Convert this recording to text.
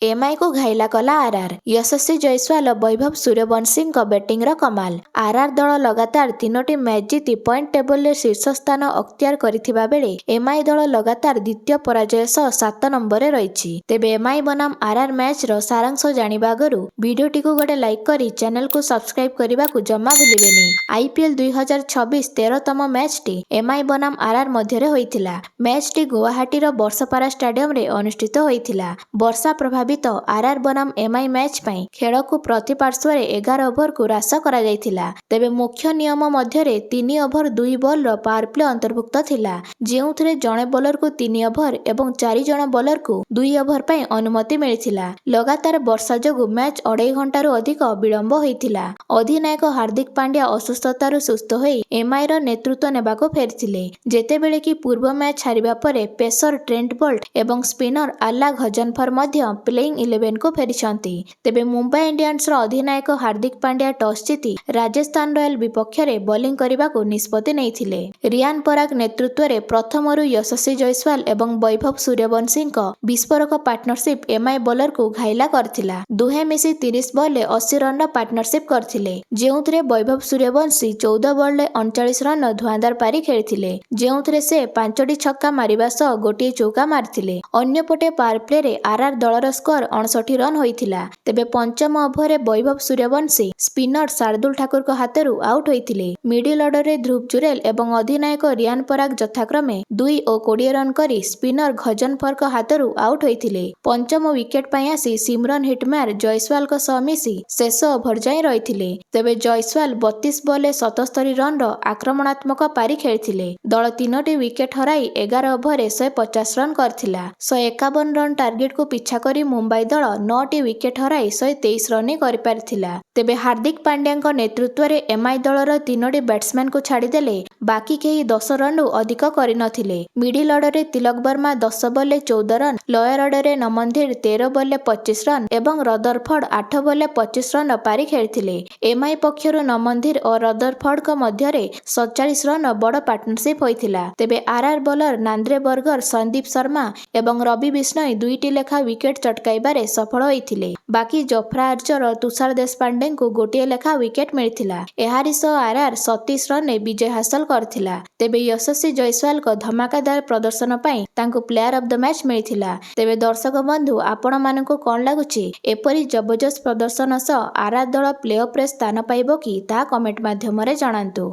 ଏମ୍ଆଇକୁ ଘାଇଲା କଲା ଆର୍ଆର୍। ୟଶସ୍ୱୀ ଜୟସ୍ୱାଲ ଓ ବୈଭବ ସୂର୍ଯ୍ୟବଂଶୀଙ୍କ ବ୍ୟାଟିଂର କମାଲ। ଆର୍ଆର୍ ଦଳ ଲଗାତାର ତିନୋଟି ମ୍ୟାଚ୍ ଜିତି ପଏଣ୍ଟ ଟେବୁଲରେ ଶୀର୍ଷ ସ୍ଥାନ ଅକ୍ତିଆର କରିଥିବା ବେଳେ ଏମ୍ଆଇ ଦଳ ଲଗାତାର ଦ୍ୱିତୀୟ ପରାଜୟ ସହ 7 ନମ୍ବରରେ ରହିଛି। ତେବେ ଏମ୍ଆଇ ବନାମ ଆର୍ଆର୍ ମ୍ୟାଚ୍ର ସାରାଂଶ ଜାଣିବା ଆଗରୁ ଭିଡିଓଟିକୁ ଗୋଟେ ଲାଇକ୍ କରି ଚ୍ୟାନେଲକୁ ସବସ୍କ୍ରାଇବ୍ କରିବାକୁ ଜମା ଭୁଲିବେନି। ଆଇପିଏଲ୍ 2026 13ତମ ମ୍ୟାଚ୍ଟି ଏମ୍ଆଇ ବନାମ ଆର୍ଆର୍ ମଧ୍ୟରେ ହୋଇଥିଲା। ମ୍ୟାଚ୍ଟି ଗୁଆହାଟୀର ବର୍ଷପାରା ଷ୍ଟାଡିୟମରେ ଅନୁଷ୍ଠିତ ହୋଇଥିଲା। ବର୍ଷା ପ୍ରଭାବିତ ଆର୍ଆର୍ ବନାମ ଏମ୍ଆଇ ମ୍ୟାଚ୍ ପାଇଁ ଖେଳକୁ ପ୍ରତି ପାର୍ଶ୍ୱରେ 11 ଓଭରକୁ ହ୍ରାସ କରାଯାଇଥିଲା। ତେବେ ମୁଖ୍ୟ ନିୟମ ମଧ୍ୟରେ 3 ଓଭର 2 ବଲ୍ର ପାୱାର ପ୍ଲେ ଅନ୍ତର୍ଭୁକ୍ତ ଥିଲା, ଯେଉଁଥିରେ ଜଣେ ବୋଲରକୁ 3 ଓଭର ଏବଂ ଚାରି ଜଣ ବୋଲରକୁ 2 ଓଭର ପାଇଁ ଅନୁମତି ମିଳିଥିଲା। ଲଗାତାର ବର୍ଷା ଯୋଗୁଁ ମ୍ୟାଚ୍ ଅଢ଼େଇ ଘଣ୍ଟାରୁ ଅଧିକ ବିଳମ୍ବ ହୋଇଥିଲା। ଅଧିନାୟକ ହାର୍ଦ୍ଦିକ ପାଣ୍ଡ୍ୟା ଅସୁସ୍ଥତାରୁ ସୁସ୍ଥ ହୋଇ ଏମ୍ଆଇର ନେତୃତ୍ୱ ନେବାକୁ ଫେରିଥିଲେ, ଯେତେବେଳେ କି ପୂର୍ବ ମ୍ୟାଚ୍ ହାରିବା ପରେ ପେସର ଟ୍ରେଣ୍ଟ ବୋଲ୍ଟ ଏବଂ ସ୍ପିନର ଆଲ୍ଲା ଘଜନଫର ମଧ୍ୟ ପ୍ଲେଇଂ ଇଲେଭେନକୁ ଫେରିଛନ୍ତି। ତେବେ ମୁମ୍ବାଇ ଇଣ୍ଡିଆନ୍ସର ଅଧିନାୟକ ହାର୍ଦ୍ଦିକ ପାଣ୍ଡ୍ୟା ଟସ୍ ଜିତି ରାଜସ୍ଥାନ ରୟାଲ ବିପକ୍ଷରେ ବୋଲିଂ କରିବାକୁ ନିଷ୍ପତ୍ତି ନେଇଥିଲେ। ରିଆନ୍ ପରାଗ ନେତୃତ୍ୱରେ ପ୍ରଥମରୁ ୟଶସ୍ୱୀ ଜୟସ୍ୱାଲ ଏବଂ ବୈଭବ ସୂର୍ଯ୍ୟବଂଶୀଙ୍କ ବିସ୍ଫୋରକ ପାର୍ଟନରସିପ୍ ଏମ୍ଆଇ ବୋଲରକୁ ଘାଇଲା କରିଥିଲା। ଦୁହେଁ ମିଶି 30 ବଲ୍ରେ 80 ରନ୍ର ପାର୍ଟନରସିପ୍ କରିଥିଲେ, ଯେଉଁଥିରେ ବୈଭବ ସୂର୍ଯ୍ୟବଂଶୀ 14 ବଲ୍ରେ 39 ରନ୍ର ଧୂଆଁଧାର ପାରି ଖେଳିଥିଲେ, ଯେଉଁଥିରେ ସେ ପାଞ୍ଚଟି ଛକା ମାରିବା ସହ ଗୋଟିଏ ଚୌକା ମାରିଥିଲେ। ଅନ୍ୟପଟେ ପାୱାର ପ୍ଲେରେ ଆର୍ଆର୍ ଦଳର ସ୍କୋର 59 ରନ୍ ହୋଇଥିଲା। ତେବେ ପଞ୍ଚମ ଓଭରରେ ବୈଭବ ସୂର୍ଯ୍ୟବଂଶୀ ସ୍ପିନର ଶାର୍ଦ୍ଦୁଲ ଠାକୁରଙ୍କ ହାତରୁ ଆଉଟ୍ ହୋଇଥିଲେ। ମିଡିଲ୍ ଅର୍ଡରରେ ଧ୍ରୁବ ଜୁରେଲ ଏବଂ ଅଧିନାୟକ ରିଆନ୍ ପରାଗ ଯଥାକ୍ରମେ 2 ଓ 20 ରନ୍ କରି ସ୍ପିନର ଘଜନଫରଙ୍କ ହାତରୁ ଆଉଟ୍ ହୋଇଥିଲେ। ପଞ୍ଚମ ୱିକେଟ୍ ପାଇଁ ଆସି ସିମରନ ହିଟମ୍ୟାର ଜୟସ୍ୱାଲଙ୍କ ସହ ମିଶି ଶେଷ ଓଭର ଯାଏଁ ରହିଥିଲେ। ତେବେ ଜୟସ୍ୱାଲ 32 ବଲ୍ରେ 77 ରନ୍ର ଆକ୍ରମଣାତ୍ମକ ପାରି ଖେଳିଥିଲେ। ଦଳ ତିନୋଟି ୱିକେଟ୍ ହରାଇ 11 ଓଭରରେ 150 ରନ୍ କରିଥିଲା। 151 ରନ୍ ଟାର୍ଗେଟକୁ ପିଛା କରି ମୁମ୍ବାଇ ଦଳ ନଅଟି ୱିକେଟ୍ ହରାଇ 123 ରନ୍ ହିଁ କରିପାରିଥିଲା। ତେବେ ହାର୍ଦ୍ଦିକ ପାଣ୍ଡ୍ୟାଙ୍କ ନେତୃତ୍ୱରେ ଏମ୍ଆଇ ଦଳର ତିନୋଟି ବ୍ୟାଟ୍ସମ୍ୟାନଙ୍କୁ ଛାଡ଼ିଦେଲେ ବାକି କେହି 10 ରନ୍ରୁ ଅଧିକ କରିନଥିଲେ। ମିଡିଲ୍ ଅର୍ଡରରେ ତିଲକ ବର୍ମା 10 ବଲ୍ରେ 14 ରନ୍, ଲୋୟର ଅର୍ଡରରେ ନମନ ଧୀର 13 ବଲ୍ରେ 25 ରନ୍ ଏବଂ ରଦରଫର୍ଡ 8 ବଲ୍ରେ 25 ରନ୍ର ପାରି ଖେଳିଥିଲେ। ଏମ୍ଆଇ ପକ୍ଷରୁ ନମନ ଧୀର ଓ ରଦରଫର୍ଡଙ୍କ ମଧ୍ୟରେ 47 ରନ୍ର ବଡ଼ ପାର୍ଟନରସିପ୍ ହୋଇଥିଲା। ତେବେ ଆର୍ଆର୍ ବୋଲର ନାନ୍ଦ୍ରେ ବର୍ଗର, ସନ୍ଦୀପ ଶର୍ମା ଏବଂ ରବି ବିଷ୍ଣୋଇ ଦୁଇଟି ଲେଖା ୱିକେଟ୍ ଚଟକାଇବାରେ ସଫଳ ହୋଇଥିଲେ। ବାକି ଜୋଫ୍ରା ଆର୍ଚର ଓ ତୁଷାର ଦେଶପାଣ୍ଡେଙ୍କୁ ଗୋଟିଏ ଲେଖା ୱିକେଟ୍ ମିଳିଥିଲା। ଏହାରି ସହ ଆର୍ଆର୍ 27 ରନ୍ରେ ବିଜୟ ହାସଲ କରିଥିଲା। ତେବେ ୟଶସ୍ୱୀ ଜୟସ୍ୱାଲଙ୍କ ଧମାକାଦାର ପ୍ରଦର୍ଶନ ପାଇଁ ତାଙ୍କୁ ପ୍ଲେୟାର ଅଫ୍ the match ମିଳିଥିଲା। ତେବେ ଦର୍ଶକ ବନ୍ଧୁ, ଆପଣମାନଙ୍କୁ କ'ଣ ଲାଗୁଛି, ଏପରି ଜବରଦସ୍ତ ପ୍ରଦର୍ଶନ ସହ ଆର୍ଆର୍ ଦଳ ପ୍ଲେ ଅଫ୍ରେ ସ୍ଥାନ ପାଇବ କି, ତାହା କମେଣ୍ଟ ମାଧ୍ୟମରେ ଜଣାନ୍ତୁ।